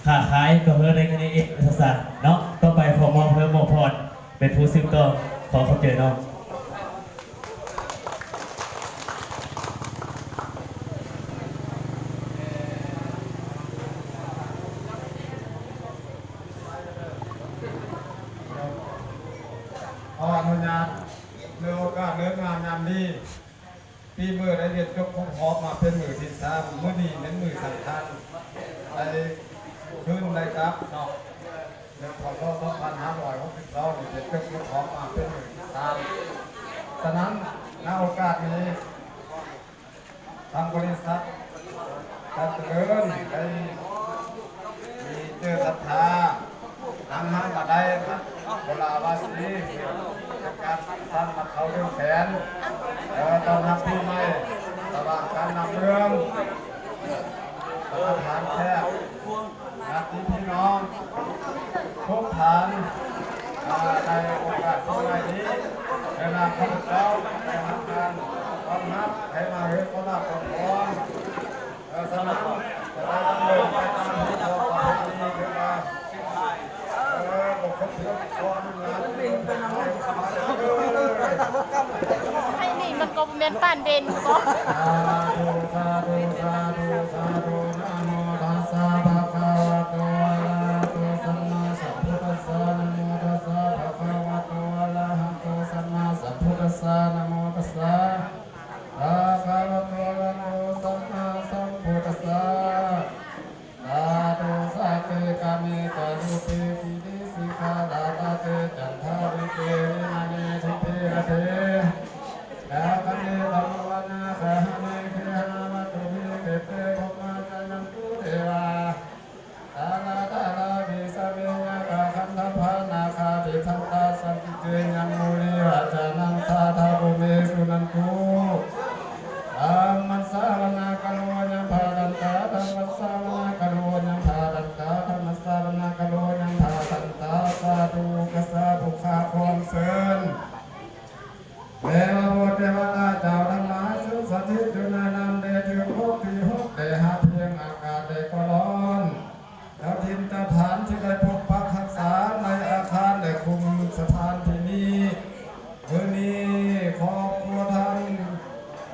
ຄ້າຂາຍກໍເຮັດໄດ້ແຄ່ນີ້ເອງ ສະສາເນາະ. ຕໍ່ໄປຂໍມອບເພື່ອມອບພອນເປັນຜູ້ສືບຕໍ່. ຂໍຂອບໃຈເນາະ. ຂໍອະນຸຍາດ ໃນໂອກາດເລີກງາມຍາມດີ ປີເມີໄດ້ເຮັດຈົບຄົບຮອບມາເປັນມື້ທີສາມ. ມື້ນີ້ແມ່ນມື້ສຳຄັນ ໄດ້ຄືນໄດ້ກັບເນາະ. ໃນ ພ.ສ. ສອງພັນຫ້າຮ້ອຍຫົກສິບສອງ ນີ້ເຮັດຈົບຄົບຮອບມາເປັນມື້ທີສາມ. ສະນັ້ນ ໃນໂອກາດນີ້ ທາງບໍລິສັດຈັນຈະເລີນໄດ້ມີເຈີສັດທາ ນຳຫາມາໄດ້ ໂຄລາວາສີ ຈັດສັນມາເຂົ້າເດືອນແສນ ເອີ ຕ້ອນຮັບປີໃໝ່ ລະຫວ່າງການນຳເມືອງ ປະທານແຂກ ຍາດຕິພີ່ນ້ອງທຸກທ່ານ ໃນໂອກາດທີ່ໃໝ່ນີ້ ແລະ ນຳຂ້າພະເຈົ້າ ໄດ້ຮັບການຕ້ອນຮັບໃຫ້ມາເຮັດຂໍລາບຂໍພອນ. ເອີ ສະນັ້ນ ຈະໄດ້ດຳເນີນໄປຕາມຮີດຂອງປະເພນີ ຄືວ່າ ເອີ ບໍ່ຄົບຖ້ວນ ຂໍອະນຸຍາດ ໃຫ້ນີ້ມັນກໍບໍ່ແມ່ນປານເວັນບໍ? ສາທຸ ສາທຸ ສາທຸ ສາທຸ ນະໂມຕັດສະ ພະຄະວະໂຕ ອະລະຫະໂຕ ສຳມາສຳພຸດທັດສະ ນະໂມຕັດສະ ພະຄະວະໂຕ ອະລະຫະໂຕ ສຳມາສຳພຸດທັດສະ ນະໂມຕັດສະ ພະຄະວະໂຕ ອະລະຫະໂຕ ສຳມາສຳພຸດທັດສະ. ສາທຸ ສັກເກ ກາເມ ຈາຣູເປ ກິລິ ສິກຂາລາດາເຕ ຈັນທາລິເກ ວິມາເນ ທິເຕ ອະເທ ກາຄະເນ ທະໂລ ອະນາຄາຫະເນ ເຄຫາວັດຖຸເມ ເຂເຕ ພົມມະຈາຍັນຕຸ ເທວາ ຕາລາທາລາ ວິສະເມ ຍັກຂະ ຄັນທະພາ ນາຄາ ຕິດທັນຕາ ສັນຕິເຕ ຍະມຸນີ ວາຈານັງ ສາທາໂກ ເມ ສຸນັນຕຸ ທຳມັດສາວະນາກາໂລ ຍະຖາທັນຕາ ທຳມັດສາວະນາກາໂລ ຍະຖາທັນຕາ ທຳມັດສາວະນາກາໂລ ຍະຖາທັນຕາ ສາທຸ ກະສາທຸ ຂ້າຄວາມເຊີນ ເທວະບຸດເທວະດາເຈົ້າທັງຫຼາຍ ສິ່ງສັກສິດຢູ່ໃນນ້ຳ ໄດ້ຖືກອົກຖືກຫົກ ໄດ້ຮັບພຽງອາກາດ ໄດ້ກໍຮ້ອນ ເຈົ້າຖິ່ນເຈົ້າຖານທີ່ໄດ້ປົກປັກຮັກສາໃນອາຄານ ແລະ ຄຸມສະຖານທີ່ນີ້ ມື້ນີ້ຄອບຄົວທ່ານ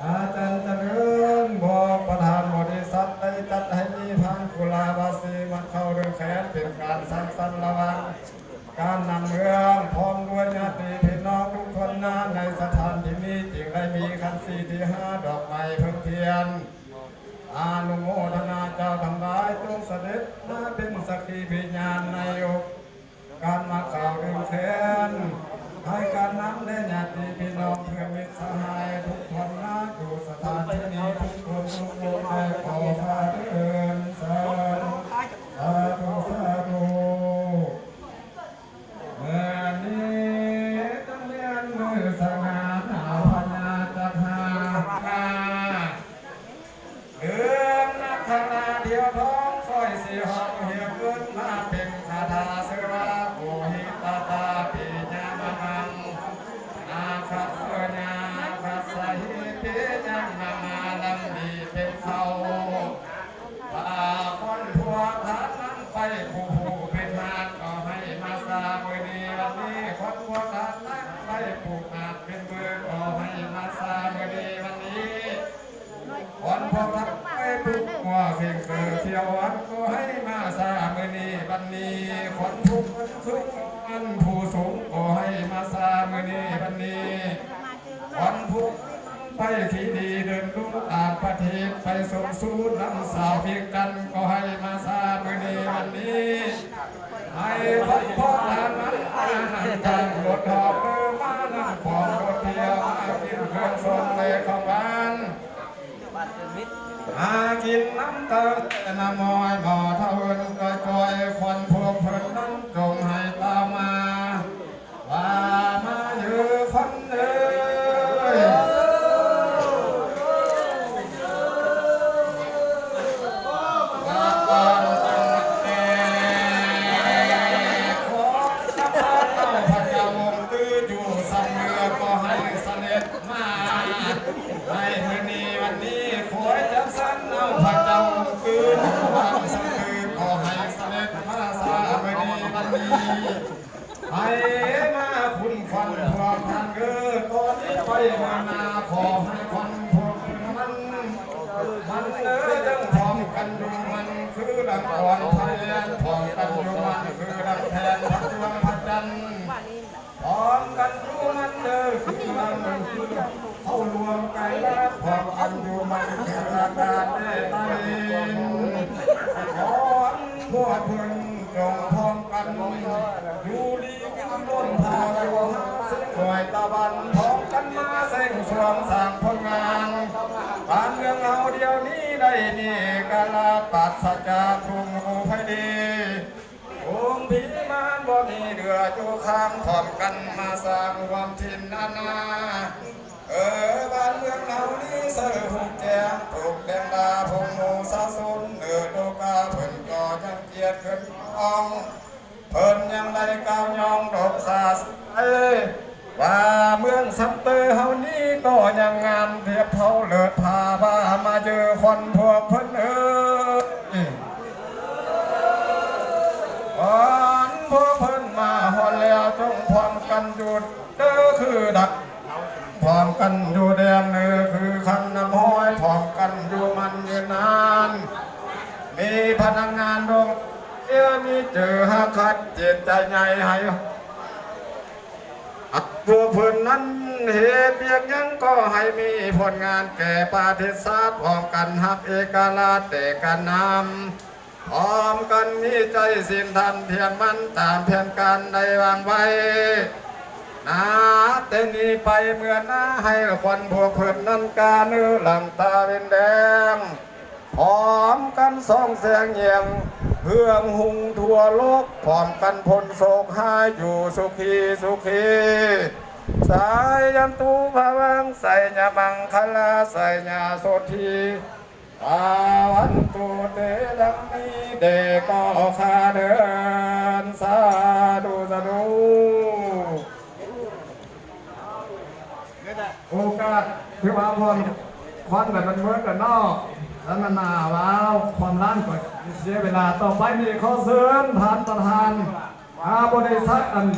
ອາຈານຈະເລີນ ບອກປະທານບໍລິສັດ ໄດ້ຈັດໃຫ້ມີພານກຸລາວາສີມາເຂົ້າເລື່ອງແຂນ ເປັນການສັງສັນລະຫວ່າງການນຳເມືອງ ພ້ອມດ້ວຍຍາດຕິພີ່ນ້ອງທຸກຄົນນາ ໃນສະຖານທີ່ນີ້ ຈຶ່ງໄດ້ມີຂັນສີທີ່ຫ້າ ດອກໄມ້ເພິ່ງທຽນ ອະນຸໂມທະນາເຈົ້າທັງຫຼາຍ ຈົ່ງສະເດັດມາເປັນສັກຂີພິຍານໃນໂອກາດມາກ່າວເລື່ອງແຂນ ໃຫ້ການນຳແລະຍາດຕິພີ່ນ້ອງເພື່ອນມິດສະຫາຍທຸກຄົນນາ ຢູ່ສະຖານທີ່ນີ້ທຸກຄົນທຸກຄົນ ແລະ ຂໍພາເດີນສາທຸ ສາທຸ ສາທຸ. ເມື່ອນີ້ຕ້ອງແມ່ນມື້ສະຫງ່າໜາວພະຍາຈັກຫາ ເດືອນນັກຂະລາດຽວທອງ ຂ້ອຍຊິຮ້ອງຮຽກເອີ້ນມາເປັນຄາຖາ ຊື່ວ່າ ໂກຫິຕະຕາປິຍະມະຫັງ ນາຄະເຊຍາຄັດສະຫິປິຍະມະມາລັງ ນີ້ເປັນເຂົາ ຖ້າຄົນພວກທ່ານນັ້ນໄປຜູ້ຜູ້ເປັນທາດ ກໍໃຫ້ມາຊາມື້ນີ້ວັນນີ້ ຄົນພວກທ່ານນັ້ນໄປຜູ້ນາດເປັນເບີ ກໍໃຫ້ມາຊາມື້ນີ້ວັນນີ້ ຄົນພວກທ່ານໄປຜູ້ງົວເຄັ່ງເກີຂຽວອ່ອນ ກໍໃຫ້ມາຊາມື້ນີ້ວັນນີ້ ຄົນຜູ້ສູງອັນຜູ້ສູງ ກໍໃຫ້ມາຊາມື້ນີ້ວັນນີ້ ວັນພຸດໄປທີ່ດີເດີນລຸງຕ່າງປະເທດ ໄປຊົມຊູນຳສາວວຽງຈັນ ກໍໃຫ້ມາຊາມື້ນີ້ວັນນີ້ ໃຫ້ພັກຜ່ອນອານມັນອານທາງລົດຮອບເດີມານຳປອງລົດທຽວ ມາກິນເຄື່ອງຊົມແລະຂອງຫວານ ມາກິນນຳເຕົ້າແຕ່ນ້ຳໝ້ອຍໝໍ້ເທົ່າເອີ້ນກະຈ່ອຍ ຄວັນພວກເພິ່ນນັ້ນຈົ່ງໃຫ້ຕາມມາ ວ່າມາເດີຄົນເອີຍ ວ່າກ່ອນຕັ້ງແຕ່ຂອງພະເຈົ້າອົງຕື້ຢູ່ສຳເໜືອ ກໍໃຫ້ສະເດັດມາໃນມື້ນີ້ວັນນີ້ ຂໍຈັດສັນເອົາພະເຈົ້າອົງຕື້ຢູ່ທາງສຳເໜືອ ກໍໃຫ້ ພວກທ່ານເອີຍ ຕອນນີ້ໄປເມືອໜ້າ ຂໍໃຫ້ຄົນພວກມັນ ມັນເອີຍ ຈັ່ງພ້ອມກັນຢູ່ໝັ້ນ ຄືດັ່ງກ່ອນໄທແລນ ພ້ອມກັນຢູ່ໝັ້ນ ຄືດັ່ງແທ່ນພະດວງພະຈັນ ພ້ອມກັນຢູ່ໝັ້ນເດີ ຄືນຳເດີ ຄືເຂົ້າລວມໄກລາດ ພ້ອມກັນຢູ່ໝັ້ນ ຄືອາກາດແດ່ຕາເລນ ຂໍພວກເພິ່ນຈົ່ງພ້ອມກັນ ຢູ່ດີກິນລົ້ນ ພໍຢູ່ຫາເຊິ່ງໜ່ວຍຕາວັນ ພ້ອມກັນມາເສັງສວງສ້າງຜົນງານ ບ້ານເມືອງເຮົາດຽວນີ້ໄດ້ມີເອກະລາດ ປາສະຈາກທຸກໂຮກໄພດີ ໂຮງຜີມານບໍ່ມີເຫຼືອຢູ່ຂ້າງ ພ້ອມກັນມາສ້າງຮ່ວມຖິ່ນອານາ ເອີ ບ້ານເມືອງເຮົານີ້ໃສ່ຮຸ່ງແຈ້ງ ປົກແດງດາພົງໂມສາຊົນ ເອີ ໂຕກາເພິ່ນກໍຍັງກຽດຂຶ້ນຮອງ ເພິ່ນຍັງໄດ້ກ່າວຍ້ອງດົກສາໃສ ວ່າເມືອງຊຳເຕີເຮົານີ້ກໍຍັງງາມທຽບເທົ່າເລີດພາ ວ່າມາເຈີຄວັນພວກເພິ່ນເອີຍ ຄວັນພວກເພິ່ນມາຮອດແລ້ວ ຈົ່ງພ້ອມກັນຢູ່ເດີ ຄືດັກ ພ້ອມກັນຢູ່ແດງເດີ ຄືຄັນນ້ຳຫ້ອຍ ພ້ອມກັນຢູ່ໝັ້ນຍືນນານ ມີພະນັກງານໂຮງ ເອີ ມີເຈີຮັກຄັດ ຈິດໃຈໃຫຍ່ໃຫ້ ພວກເພິ່ນນັ້ນເຮັດວຽກຫຍັງກໍໃຫ້ມີຜົນງານແກ່ປະເທດຊາດ ພ້ອມກັນຮັບເອກະລາດແຕ່ການນຳ ພ້ອມກັນມີໃຈສິນທຳທຽນໝັ້ນ ຕາມແຜນການໄດ້ວາງໄວ້ ນັບແຕ່ນີ້ໄປເມືອໜ້າ ໃຫ້ຄວັນພວກເພິ່ນນັ້ນກາເນີຫຼັງຕາເວັນແດງ ພ້ອມກັນສ່ອງແສງແຍງເຮືອງຮຸ່ງທົ່ວໂລກ ພ້ອມກັນພົ້ນໂສກຮ້າຍຢູ່ສຸຂີສຸຂີ ສາຍັນຕຸພະວັງ ໄຊຍະມັງຄະລາ ໄຊຍະໂສທີ ພາວັນຕຸເຕ ດັ່ງນີ້ເດ ກໍຂ້າເດີນ ສາທຸ ສາທຸ. ໂອກາດຖືວ່າຜ່ອນຄວັນແບບມັນເມີດກັນເນາະ ແລ້ວມັນໜາວ ຄວາມລ້ານກໍເສຍເວລາ. ຕໍ່ໄປນີ້ຂໍເຊີນທ່ານປະທານ ອາ ບໍລິສັດ ອັນ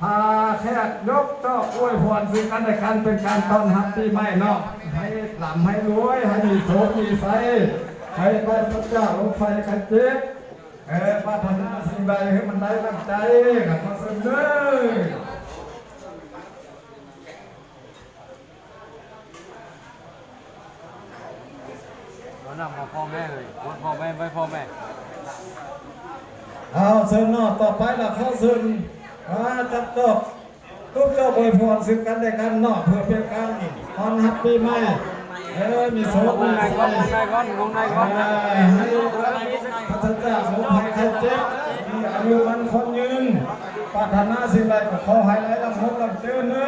ພາແຂກຍົກຈອກອວຍພອນເຊິ່ງກັນແລະກັນ ເປັນການຕ້ອນຮັບປີໃໝ່ເນາະ ໃຫ້ລ່ຳໃຫ້ລວຍ ໃຫ້ມີໂຊກມີໄຊ ໃຫ້ປາສະຈາກໂລກໄພໄຂ້ເຈັບ ເອີ ປາດຖະໜາສິ່ງໃດໃຫ້ມັນໄດ້ດັ່ງໃຈ ກໍຂໍເຊີນເດີ. ເອົານຳມາພໍ່ແມ່ເອີຍ ກວດພໍ່ແມ່ໄວ້ພໍ່ແມ່. ເອົາເຊີນເນາະ ຕໍ່ໄປລະຂໍເຊີນ ມາຈັບຈອກຕູບຈອກອວຍພອນເຊິ່ງກັນແລະກັນເນາະ ເພື່ອເປັນການຕ້ອນຮັບປີໃໝ່ ເອີ ມີໂຊກມີໄຊ ໃນກ່ອນ ໃນກ່ອນ ເອີ ໃຫ້ປາສະຈາກໂລກໄພໄຂ້ເຈັບ ມີອາຍຸໝັ້ນຂວັນຍືນ ປາດຖະໜາສິ່ງໃດກໍຂໍໃຫ້ໄດ້ດັ່ງຫົກດັ່ງເຈີນເດີ.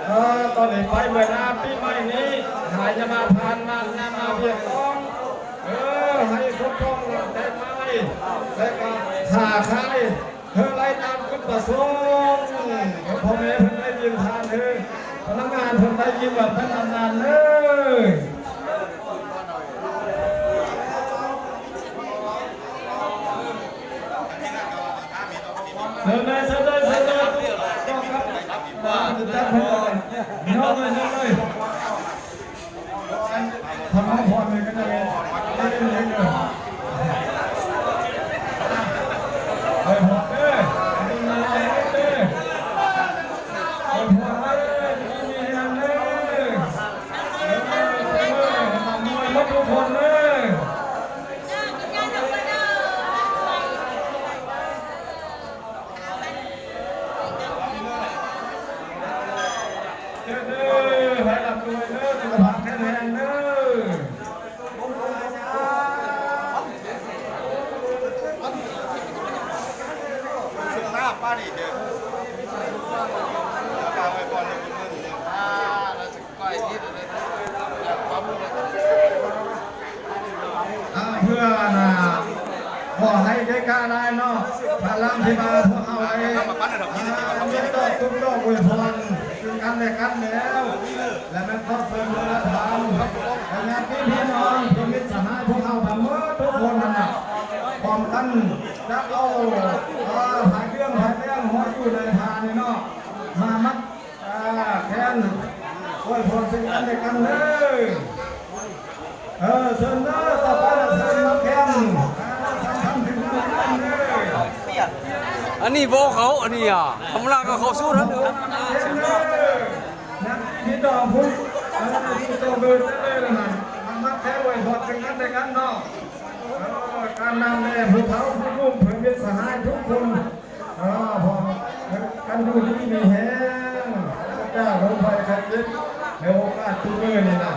ເອີ ຕອນນີ້ໄປເມືອໜ້າປີໃໝ່ນີ້ ໃຫ້ຢ່າມາຜ່ານມາ ຢ່າມາບຽດຕ້ອງ ເອີ ໃຫ້ສົມປອງດັ່ງແຕ່ງໝາຍ ແລະກະຄ້າຂາຍ ເອີ ໄລ່ຕາມຈຸດປະສົງ ເອີ ພໍ່ແມ່ເພິ່ນໄດ້ຍິນທ່ານເອີຍ ພະນັກງານເພິ່ນໄດ້ຍິນວ່າເປັນນານໆເດີ. ເຊີນເລີຍ ເຊີນເລີຍ ເຊີນເລີຍ ຕ້ອງກັບ ເອີ ຈັດໃຫ້ເລີຍ ຍົກເລີຍ ຍົກເລີຍ. ທາງນ້ອງພອນນີ້ກໍຈະເປັນ ເປັນເອງເດີ ເອີ ພອນເດີ ເປັນນາຍເດີ ເອີ ພອນເດີ ມີແຮງເດີ ເອີ ເອີ ເອີ ຮ່ຳລວຍໝົດທຸກຄົນເດີ. ເດີ ໃຫ້ລ່ຳລວຍເດີ ສຸຂະພາບແຂງແຮງເດີ. ເຊື່ອໜ້າປ້ານີ້ເດີ ປ້າໄວ້ກ່ອນເດີ ເບິ່ງເດີ ອ່າ ລະຈະໄປທີ່ເດີ ຢາກຄວາມຮູ້ເດີ. ອ່າ ເພື່ອ ອ່າ ບໍ່ໃຫ້ໄດ້ກ້າຫຼາຍເນາະ ພະລັງທີ່ວ່າພວກເຮົາໄດ້ ອ່າ ມີຕໍ່ຕຸ້ມຕໍ່ອວຍພອນເຊິ່ງກັນແລະກັນແລ້ວ ແລະແມ່ນຂອບຄຸນພະລະທຳ ແລະຍາດຕິພີ່ນ້ອງ ເພື່ອມິດສະຫາຍພວກເຮົາໄປ ຈັບເອົາ ເອີ ຜ້າເຄື່ອງຜ້າແປ້ງຫ້ອຍຢູ່ໃນຜ້ານີ້ເນາະ ມາມັດ ອ່າ ແຂນ ອວຍພອນເຊິ່ງກັນແລະກັນເດີ. ເອີ ເຊີນເດີ ຕໍ່ໄປລະເຊີນມາແຂນ ອ່າ ສຳຄັນເຖິງກັນເດີ. ອັນນີ້ບໍ່ເຂົ້າ ອັນນີ້ອະ ທຳມະດາກໍເຂົ້າສູ່ຫັ້ນເດີ. ແຂນເດີ ນັກທີ່ດອງພຸ້ນ ເອີ ຢູ່ຕໍ່ເບີນເດີລະນັ້ນ ມາແຂນອວຍພອນເຊິ່ງກັນແລະກັນເນາະ. ເອີ ການນຳແດ່ຜູ້ເຖົ້າຜູ້ໜຸ່ມເພື່ອນມິດສະຫາຍທຸກຄົນ ເອີ ຂໍໃຫ້ກັນຢູ່ດີມີແຮງ ປາສະຈາກໂລກໄພໄຂ້ເຈັບ ໃນໂອກາດທຸກມື້ນີ້ນະ.